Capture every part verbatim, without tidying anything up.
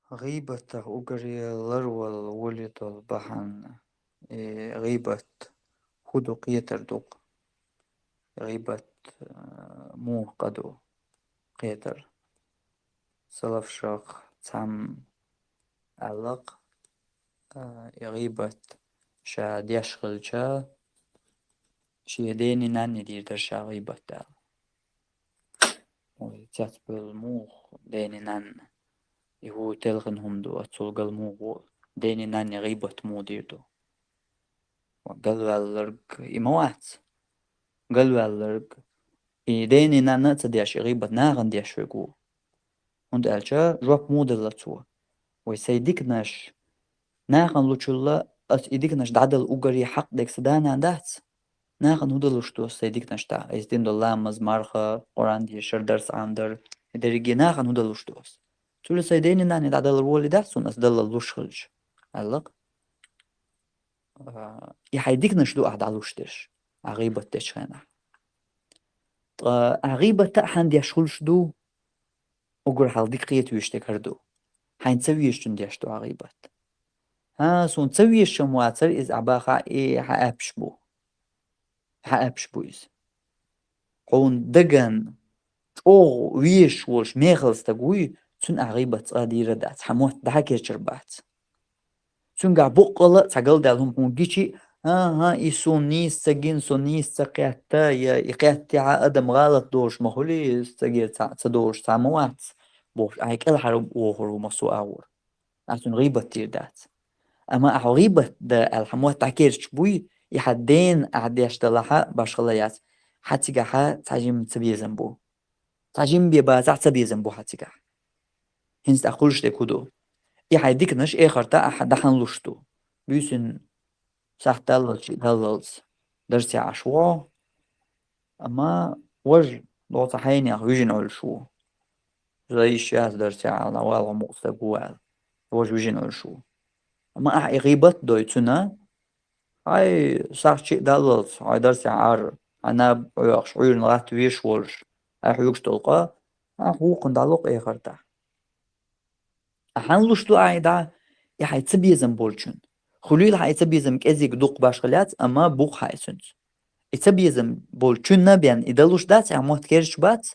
ГӀийбатах уггаре ларвала воле долу бахьана, э, гӀийбат хӀун ду кхетар ду-кх. ГӀийбат, э, муха къа ду кхетар. Салафшах цхьамма аьлла-кх, э, и гӀийбат ша деш хилча, шен дене-нанне дийр дара ша гӀийбат аьлла. Ой, цецбевлла муха дене-нанна? И хӀу телхина хӀума ду, оццул гал муха ву, дене-нанне гӀийбат муха дийр ду? Ва галваьлларг и ма вац. Галваьлларг и дене-нанна а ца деш, и гӀийбат нахана деш верг ву. ХӀунда аьлча жоп муха делла цо? Вай сайн диканаш нахана лучул а, ас и диканаш дӀадала уггаре хьакъ дерг сан да-нана дац? Нахана хӀун далуш ду ас сайн диканаш тӀехь? Айса дина долу ламаз, марха, Къуръан дешар, дарс Ӏамадар, и дерриге нахана хӀун далуш ду ас? Цуьнан сайн дене-нанне дӀадалар волий дац суна ас даллал луш хилча, аьлла-кх. А, и хьайн диканаш ду ахь дӀалуш дерш, ахь гӀийбат дечу хенахь. Ткъа ахь гӀийбат а хьан деш хуьлуш ду? Уггар хьалха дика кхета везаш дерг хӀара ду. Хьайна ца везачун деш ду ахь гӀийбат. ХӀан, суна ца везаш-м вацара иза, ахь бахахь, и хьан аьппаш бу. Хьан аьппаш бу иза. Хьуна дагна чӀогӀа везаш волуш мехала стаг вуй, цуьнан ахь гӀийбат цкъа а дийр а дац, хьан мотт дӀа а керчар бац. Цуьнгахь боккъала а цхьа галдаьлла хӀума хьуна гичи а, хӀан-хӀа, и суна нийса ца гина, со нийса ца кхетта, я и кхеттехь а адам гӀалат долуш ма хуьлий, иза цигара цхьаъ ца долуш цхьа ма вац, бохуш, ахь кӀелхьара вохур ву массо а агӀор. Ахь цуьнан гӀийбат дийр дац. Амма ахь гӀийбат дан аьлла хьан мотт дӀакерчаш буй, и хьан дена ахь деш далахь а башхалла яц, хьан цигахь цхьа жимма цабезам бу. Цхьа жимма бен бацахь, цабезам бу хьан цигахь. ХӀинца тӀаккха хуьлуш дерг хӀун ду? И хьайн диканаш эхартахь ахь дӀахьан луш ду? Буьйсанна сахьт даллалц, шиъ даллалц дарсехь Ӏаш ву хьо, амма важа доцца хьенех вижина Ӏуьллуш ву. Зай йиш яц дарсехь аьлла, валла хьо мукъа стаг ву аьлла, важа вижина Ӏуьллуш ву. Амма ахь и гӀийбат а дой цуьнан, хьайн сахьт шиъ даллалц, хьайн дарсехь Ӏар, хьан наб Ӏоьхуш, Ӏуьйранна гӀатта веш волуш, хьайн хьоьгуш долу къа, ахь вукхунна дӀалокху эхартахь. Ахь хьан луш ду ахь и дӀа, и хьайн цабезам болчун? Хуьлийла хьан и цабезам кӀезиг, дукха, башхалла яц, амма бу-кх хьан и цуьнца. И цабезам болчунна бен и далуш дац, ахь мотт керчаш бац?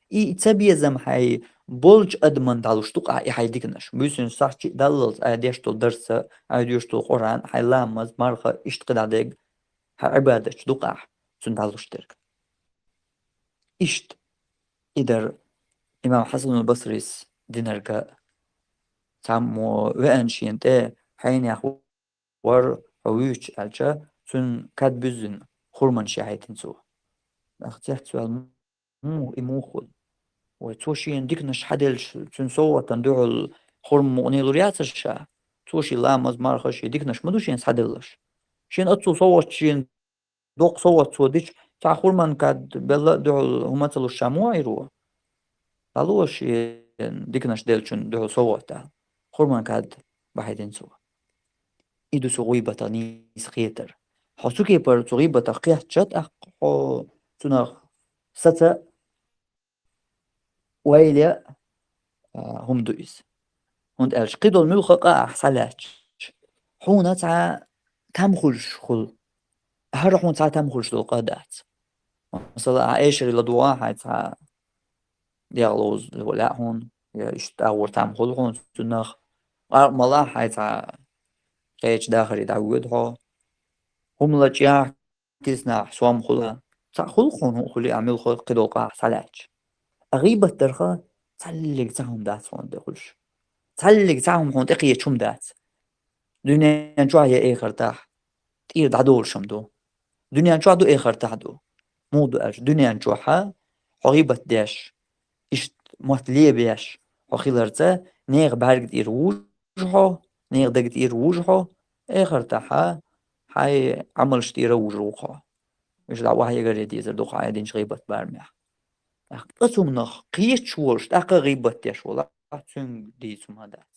И цабезам хьайн болчу адаман дӀалуш ду-кх ахь и хьайн диканаш. Буьйсанна сахьт шиъ даллалц, ахь деш долу дарс а, ахь доьшуш долу Къуръан а, хьайн ламаз, марха, иштта кхидӀа дерг, хьан Ӏибадаташ ду-кх ахь цуьнан дӀалуш дерг. Иштта и дара имам Хьасанул Басрис динарг а. Цхьаммо веана шена тӀе хьенех вара хьо вуьйцуш аьлча, цуьнан кад буьззина хурманаш яхьийтина цо. Нах цецваьлла, муха и муха хуьлу? Вай, цо шена диканаш схьаделлачу цуьнан совгӀатана дуьхьал хурма мукъане лур яцара ша? Цо шен ламаз, марха, шен диканаш ма ду шена схьаделларш. Шена оццул совгӀат шена доккха совгӀат цо дича, цхьа хурман кад белла а дуьхьал хӀума ца луш ша муха Ӏийр ву? ДӀало шен диканаш деллачунна дуьхьал совгӀат аьлла. Хурман кад бахьийтина цо. И ду цу гӀийбатах нийса кхетар. Хьо цу кепара цу гӀийбатах кхетча, тӀаккха хьо цунах саца вайл а, а, хӀума ду иза. ХӀунда аьлча кхидолу муьлхха а къа ахь схьалаьцча, хьуна цхьа там хуьлуш хуьлу. ХӀара хьуна цхьа там хуьлуш долу къа дац. Масала, ахь эшаре ладогӀа хьайн цхьа дегӀ ловза лаьа хьуна, я иштта агӀор там хуьлу хьуна цунах, къаркъа малахь хьайн цхьа кхечу дахаре дӀавоьду хьо. ХӀума лачкъахь киснахь сом хуьлу. Цхьаъ хуьлу хьуна хӀуъа хуьлий, ахь муьлхха кхидолу къа ахь схьалаьцча. Ткъа гӀийбат дарха цхьаллиг цхьа хӀума дац хьуна тӀе хуьлуш. Цхьаллиг цхьа хӀума хьуна тӀе кхеташ хӀума дац. Дуьнен чохь я эхартахь тӀера дӀадолуш хӀума ду. Дуьнен чохь ду, эхартахь ду. Муха ду аьлча, дуьнен чохь хьо гӀийбат деш, иштта мотт лебеш хьо хиларца, нехан бӀаьрга тӀера вужу хьо, нехан дага тӀера вужу хьо, эхартахь хьайн Ӏамалш тӀера вужур ву хьо. Уьш дӀа охьаэгаре дезар ду хьо хьайн динчу гӀийбат барамехь. ТӀаккха цу хӀуманах кхеташ волуш, тӀаккха гӀийбат деш волахь, цуьнга дийца хӀума дац.